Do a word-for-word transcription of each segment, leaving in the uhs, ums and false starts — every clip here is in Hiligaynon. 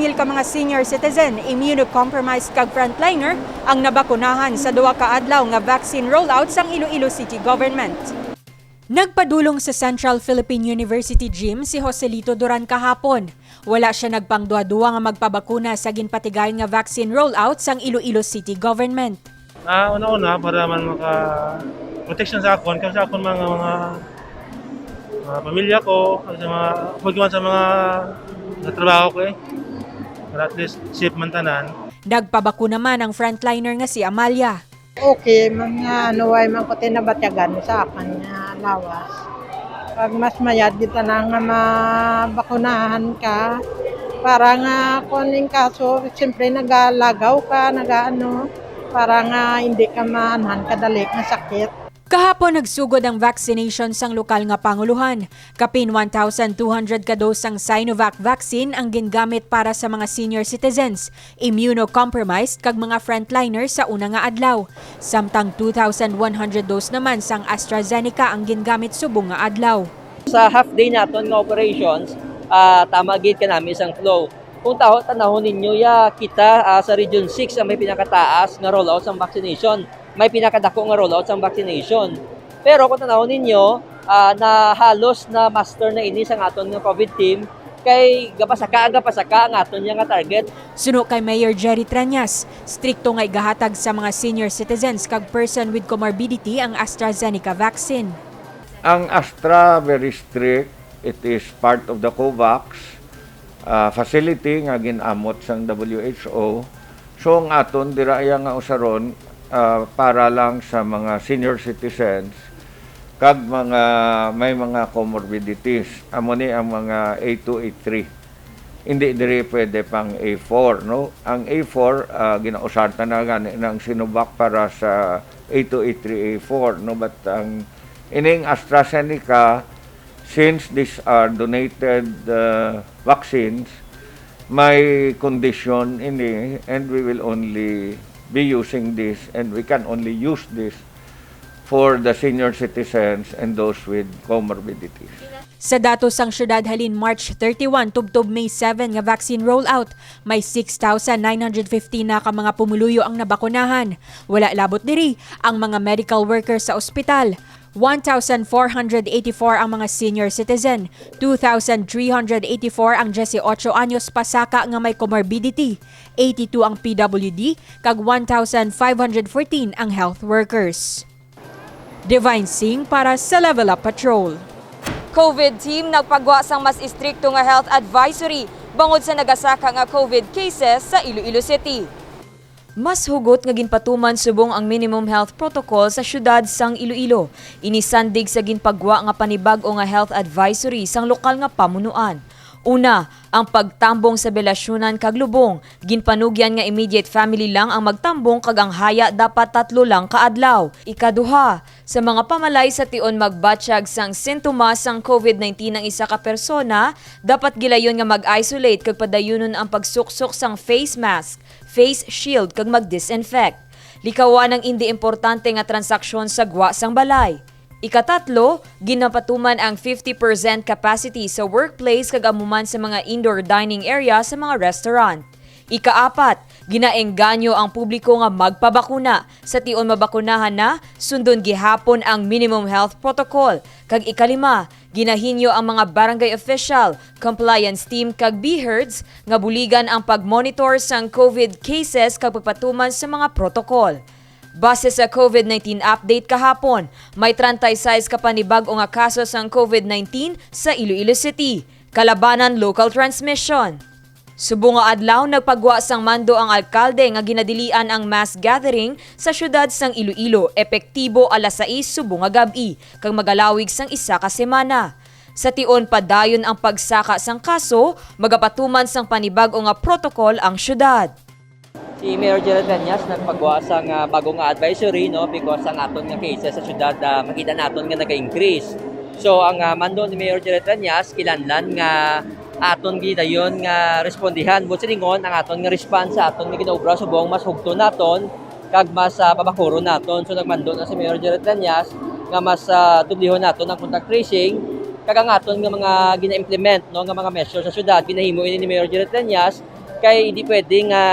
Pipil ka mga senior citizen, immunocompromised kag frontliner ang nabakunahan sa duha ka adlaw nga vaccine rollout sang Iloilo City Government. Nagpadulong sa Central Philippine University Gym si Joselito Duran kahapon. Wala sia nagpangduha-duha nga magpabakuna sa ginpatigayon nga vaccine rollout sang Iloilo City Government. Ah, una-una, para man maka protection sa akon, kag sa akon mga, mga, mga pamilya ko, kag sa mga, kag man sa mga, mga trabaho ko, eh. Para at least safe man tanan. Nagpabakuna man ang frontliner nga si Amalia. Okay, mga ano, way man ko tinabatyagan sa akon nga lawas. Pag mas mayad kita na nga mabakunahan ka, para nga kung in kaso, siyempre nagalagaw ka, nagaano, para nga hindi ka maanhan kadali nga sakit. Kahapon, nagsugod ang vaccination sang lokal nga panguluhan. Kapin one thousand two hundred ka dose sang Sinovac vaccine ang gingamit para sa mga senior citizens, immunocompromised, kag mga frontliners sa una nga adlaw. Samtang two thousand one hundred dose naman sang AstraZeneca ang gingamit subong nga adlaw. Sa half day naton nga operations, ah, tama gid kanami sang flow. Kung taho, tanahon ninyo, ya, kita, ah, sa Region six ang may pinakataas nga rollout sang vaccination, may pinakadako nga rollout sang vaccination. Pero kung tanahon ninyo, ah, na halos na master na ini sang aton nga COVID team, kay gapasaka, gapasaka ang aton niya nga target. Suno kay Mayor Jerry Treñas, strikto nga igahatag sa mga senior citizens kag person with comorbidity ang AstraZeneca vaccine. Ang Astra, very strict. It is part of the COVAX, ah, facility nga gin-amot sang W H O. So, ang aton dira iya nga usaron, ah, para lang sa mga senior citizens kag mga may mga comorbidities. Amo ni ang mga A two, A three. Hindi diri pwede pang A four, no? Ang A four, ah, ginausar ta na gani ng Sinovac para sa A two, A three, A four, no? But ang ining AstraZeneca, since these are donated, uh, vaccines, may condition ini, and we will only be using this, and we can only use this for the senior citizens and those with comorbidities. Sa datos sang syudad, halin March thirty-one tubtob May seven nga vaccine rollout, may six thousand nine hundred fifteen na ka mga pumuluyo ang nabakunahan. Wala labot diri ang mga medical workers sa ospital. One thousand four hundred eighty-four ang mga senior citizen, two thousand three hundred eighty-four ang diyesyocho anyos pasaka nga may comorbidity, eighty-two ang P W D, kag one thousand five hundred fourteen ang health workers. Divine Singh para sa Level Up Patrol. COVID team nagpagwa sang mas istrikto nga health advisory bangod sa nagasaka nga COVID cases sa Iloilo City. Mas hugot nga ginpatuman subong ang minimum health protocol sa siyudad sang Iloilo. Ini sandig sa ginpagwa nga panibag-o nga health advisory sang lokal nga pamunuan. Una, ang pagtambong sa belasyonan kag lubong. Ginpanugyan nga immediate family lang ang magtambong kag ang haya dapat tatlo lang ka adlaw. Ikaduha, sa mga pamalay sa tion magbatyag sang sintomas sang COVID nineteen ang isa ka persona, dapat gilayon nga mag-isolate kag padayunon ang pagsuksok sang face mask, face shield kag mag-disinfect. Likawan ang indi importante nga transaksyon sa gwa sang balay. Ikatatlo, ginapatuman ang fifty percent capacity sa workplace kag amo man sa mga indoor dining area sa mga restaurant. Ikaapat, ginaengganyo ang publiko nga magpabakuna. Sa tion mabakunahan na, sundon gihapon ang minimum health protocol. Kag ikalima, ginahingyo ang mga barangay official, compliance team kag BHERDs nga buligan ang pag-monitor sang COVID cases kag pagpatuman sa mga protocol. Base sa COVID nineteen update kahapon, may treinta y seis ka panibag-o nga kaso sang COVID nineteen sa Iloilo City, kalabanan local transmission. Subong nga adlaw, nagpagwa sang mando ang alkalde nga ginadilian ang mass gathering sa siyudad sang Iloilo, epektibo alas sais subong nga gab-i, kag magalawig sang isa ka semana. Sa tion padayon ang pagsaka sang kaso, magapatuman sang panibag-o nga protokol ang siyudad. Si Mayor Gerald Cañas nagpagwa sang, ah, bago nga advisory, no, because ang aton nga cases sa syudad, ah, makita naton nga naga-increase. So, ang, ah, mando ni Mayor Gerald Cañas, kinahanglan nga aton gid dayon nga respondihan. Buot silingon, ang aton nga response sa aton nga ginaobra subong mas hugton naton kag mas, ah, pabakuron naton. So, nagmando na si Mayor Gerald Cañas nga mas, ah, dublihon naton ang contact tracing kag ang aton nga mga gina-implement, no, nga mga measures sa syudad. Ginahimo ini ni Mayor Gerald Cañas Kay hindi pwede nga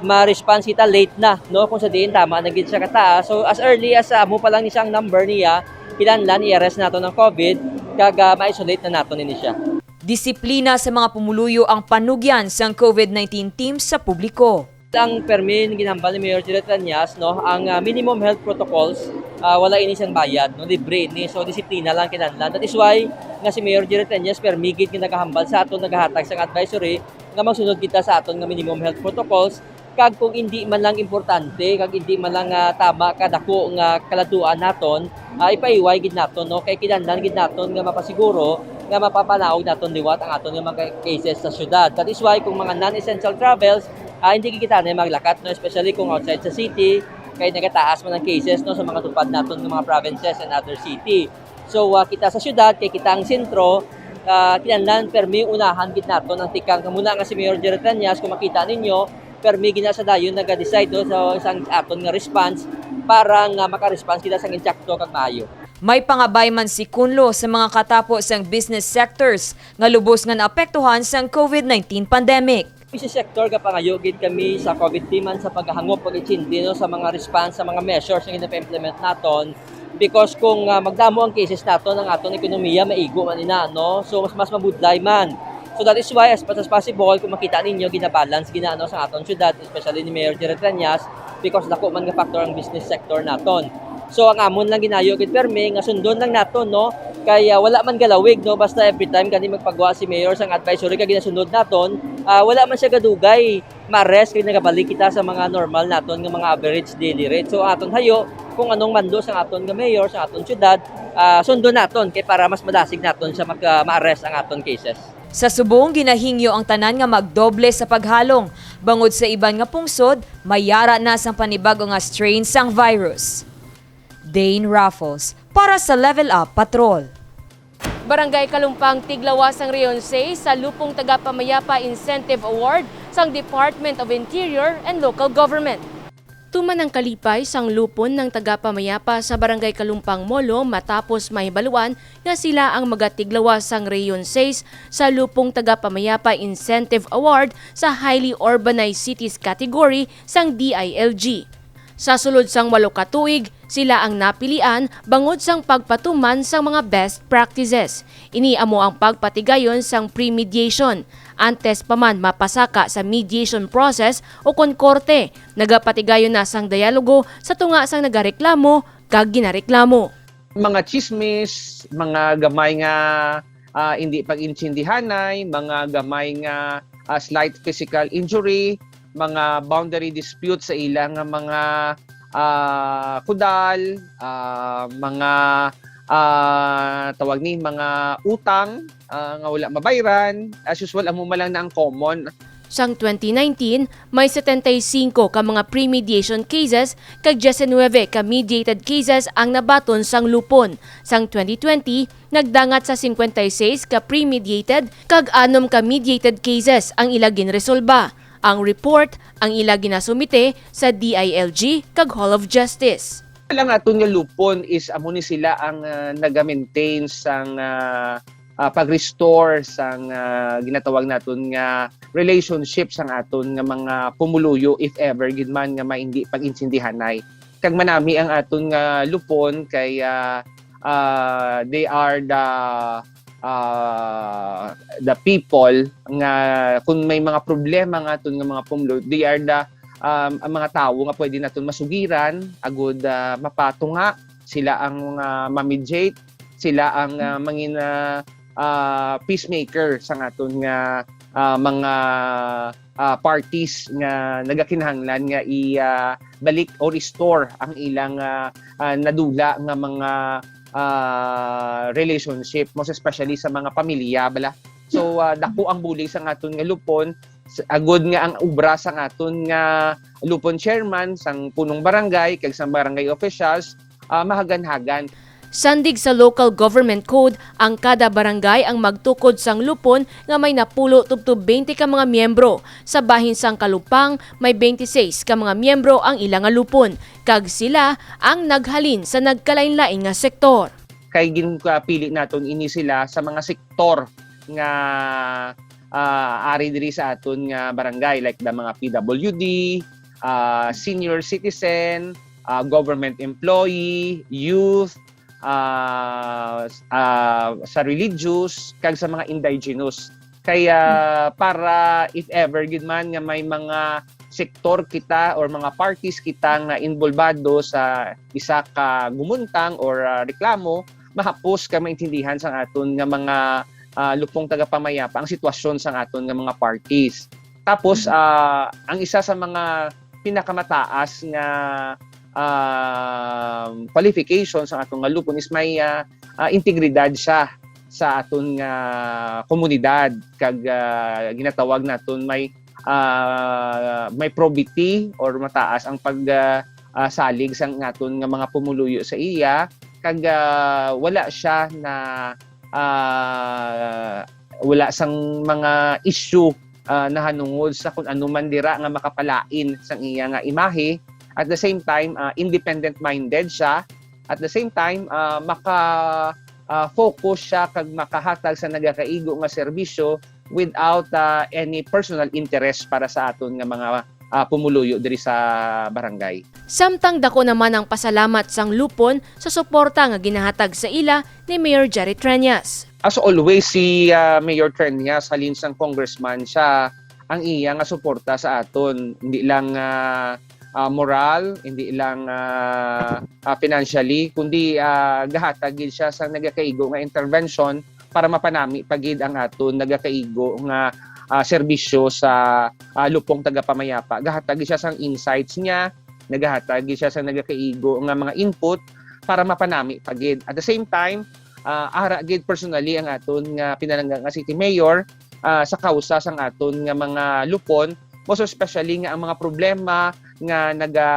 ma-response kita late na, no? Kung sa diin tama na gid siya kataas. So, as early as, ah, amo pa lang ni siya ang number niya, kinahanglan i-arrest naton ang COVID, kag, ah, ma-isolate na naton ini siya. Disiplina sa mga pumuluyo ang panugyan sang COVID nineteen team sa publiko. Ang permi ginhambal ni Mayor Jerry Treñas, no, ang, ah, minimum health protocols, ah, wala ini siyang bayad, no, libre ini. So, disiplina lang kinahanglan. That is why nga si Mayor Jerry Treñas permi gid nga nagahambal sa aton, nagahatag sang advisory nga magsunod kita sa aton nga minimum health protocols. Kag kung hindi man lang importante, kag hindi man lang, ah, tama kadako nga kaladuan naton, ah, ipaiway gid naton, no? Kay kinahanglan gid naton nga mapasiguro nga mapapanaog naton liwat ang aton nga mga cases sa syudad. That is why kung mga non-essential travels, ah, hindi gid kita na maglakat, no? Especially kung outside sa city, kay nagataas man ang cases, no, sa mga tupad naton nga mga provinces and other city. So, ah, kita sa syudad, kay kita ang sentro, ah, kinahanglan permi unahan gid naton ang tikang. Kamo na nga si Mayor Jerry Treñas, kung makita ninyo, permi gina sa dayon naga-decide, no, sa isang aton nga response para nga maka-response kita sang insakto kag maayo. May pangabay man si Kunlo sa mga katapo sang business sectors nga lubos nga naapektuhan sang COVID nineteen pandemic. Business sector, gapangayo gid kami sa COVID team man sa paghangop, pag-intindi, no, sa mga response, sa mga measures nga gina-implement naton. Because kung, ah, magdamo ang cases naton, ang aton ekonomiya maigo man ina, no? So, mas, mas mabudlay man. So, that is why, as much as possible, kung makita ninyo, ginabalance gina, no, sa aton syudad, especially ni Mayor Jerry Treñas, because dako man nga factor ang business sector naton. So, ang amon lang ginayo gid permi nga sundon lang naton, no? Kay, ah, wala man galawig, no, basta every time gani magpagawa si Mayor sang advisory kag ginasunod naton, ah, wala man siya gadugay ma-arrest kag nagabalik kita sa mga normal naton nga mga average daily rate. So, aton hayo kung anong mando sang aton nga mayor, sa aton syudad, ah, sundon naton kay para mas madasig naton siya maka-, ma-arrest ang aton cases. Sa subong, ginahingyo ang tanan nga magdoble sa paghalong, bangod sa iban nga pungsod, may yara na sang panibag-o nga strain sang virus. Dane Raffles, para sa Level Up Patrol. Barangay Kalumpang tiglawas sang Rehiyon Seis sa Lupon Tagapamayapa Incentive Award sang Department of Interior and Local Government. Tuman ang kalipay sang Lupon ng Tagapamayapa sa Barangay Kalumpang, Molo, matapos mahibaluan nga sila ang magatiglawas sang Rehiyon Seis sa Lupon Tagapamayapa Incentive Award sa Highly Urbanized Cities category sang D I L G. Sa sulod sang walo ka tuig, sila ang napilian bangod sang pagpatuman sang mga best practices. Ini amo ang pagpatigayon sang pre-mediation. Antes pa man mapasaka sa mediation process ukon korte, nagapatigayon na sang dialogo sa tunga sang nagareklamo kag ginareklamo. Mga tsismis, mga gamay nga, ah, indi pag-intindihanay, mga gamay nga, ah, slight physical injury, mga boundary dispute sa ila nga mga, ah, kudal, ah, mga, ah, tawag ni, mga utang, ah, nga wala mabayran. As usual, amo man lang na ang common. Sang twenty nineteen, may setenta y cinco ka mga pre-mediation cases kag diecinuebe ka mediated cases ang nabaton sang Lupon. Sang twenty twenty, nagdangat sa cincuenta y seis ka pre-mediated kag anom ka mediated cases ang ila ginresolba. Ang report ang ila ginasumite sa D I L G kag Hall of Justice. Lang aton nga Lupon is amo ni sila ang, ah, naga-maintain sang, ah, ah, pag-restore sang, ah, ginatawag naton nga relationship sang aton nga mga pumuluyo, if ever gid man nga may hindi pag-intindihanay. Kag manami ang aton nga Lupon kay, ah, ah, they are the, ah, the people nga kung may mga problema nga aton nga mga pumuluyo, they are the, um, ang mga tawo nga pwede naton masugiran agud, ah, mapatunga. Sila ang, ah, ma-mediate, sila ang, ah, mangin, ah, ah, peacemaker sa aton nga, ah, mga, ah, parties nga nagakinahanglan nga i, ah, balik or restore ang ilang, ah, ah, nadula nga mga, ah, relationship, most especially sa mga pamilya, bala. So, ah, dako ang bulig sa aton nga Lupon, s-, agud nga ang obra sa aton nga Lupon chairman, sang punong barangay, kag sa barangay officials, ah, mahaganhagan. Sandig sa Local Government Code, ang kada barangay ang magtukod sang Lupon nga may napulo tubtob twenty ka mga miyembro. Sa bahin sang Kalumpang, may twenty-six ka mga miyembro ang ila nga Lupon, kag sila ang naghalin sa nagkalainlain nga sektor. Kay ginpili naton ini sila sa mga sektor nga ah, ari diri sa aton nga barangay, like the mga P W D, ah, senior citizen, ah, government employee, youth, ah, s- ah, sa religious, kag sa mga indigenous. Kaya para if ever gid man nga may mga sektor kita or mga parties kita nga involbado sa isa ka gumuntang or, ah, reklamo, mahapos ka maintindihan sang aton nga mga, ah, lupong tagapamayapa ang sitwasyon sang aton nga mga parties. Tapos, Mhm. ah, ang isa sa mga pinakamataas nga, ah, qualification sang aton nga lupon is may, ah, ah, integridad siya sa aton nga komunidad kag, ah, ginatawag naton may, ah, may probity or mataas ang pag, ah, ah, salig sang aton nga mga pumuluyo sa iya kag, ah, wala siya na, ah, wala sang mga issue, ah, nahanungod sa kung ano man dira nga makapalain sang iya nga imahe. At the same time, ah, independent-minded siya. At the same time, ah, maka, ah, focus siya kag makahatag sa nagakaigo nga serbisyo without, ah, any personal interest para sa aton nga mga, ah, pumuluyo diri sa barangay. Samtang dako naman ang pasalamat sang lupon sa suporta nga ginahatag sa ila ni Mayor Jerry Treñas. As always, si, ah, Mayor Treñas, halin sang congressman siya, ang iya nga suporta sa aton, hindi lang, ah, ah, moral, hindi lang, ah, ah, financially, kundi, ah, gahatag gid siya sa nagakaigo nga intervention para mapanami pa gid ang aton nagakaigo nga, ah, serbisyo sa, ah, lupong tagapamayapa. Gahatag gid siya sang insights niya, nagahatag gid siya sa nagakaigo nga mga input para mapanami pa gid. At the same time, ah, ara gid personally ang aton nga pinalangga nga city mayor, ah, sa kausa sang aton nga mga lupon, most especially nga ang mga problema nga naga,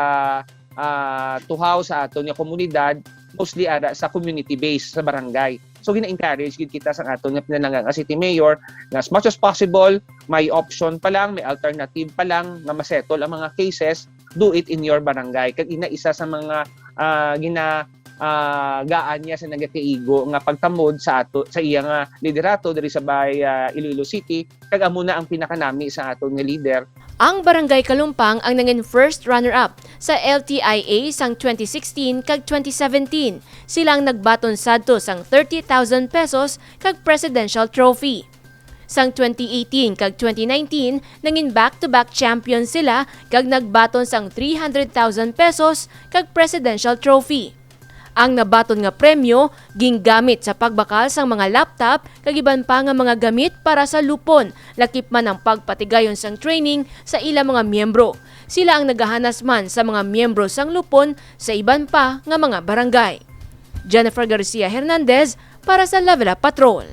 ah, tuhaw sa aton nga komunidad, mostly ara sa community base sa barangay. So gina-encourage gid kita sang aton nga pinalangga nga city mayor nga as much as possible may option pa lang, may alternative pa lang nga masettle ang mga cases, do it in your barangay. Kag ina isa sa mga, ah, gina ah, gaan niya sa nagakaigo nga pagtamod sa ato, sa iya nga liderato diri sa Bay, ah, Iloilo City, kag amo na ang pinakanami sa aton nga leader. Ang Barangay Kalumpang ang nangin first runner-up sa L T I A sang twenty sixteen kag twenty seventeen. Sila ang nagbaton sadto sang thirty thousand pesos kag presidential trophy. Sang twenty eighteen kag twenty nineteen, nangin back-to-back champion sila kag nagbaton sang three hundred thousand pesos kag presidential trophy. Ang nabaton nga premyo gingamit sa pagbakal sang mga laptop kag iban pa nga mga gamit para sa lupon, lakip man ang pagpatigayon sang training sa ila mga miyembro. Sila ang nagahanas man sa mga miyembro sang lupon sa iban pa nga mga barangay. Jennifer Garcia Hernandez para sa Level Up Patrol.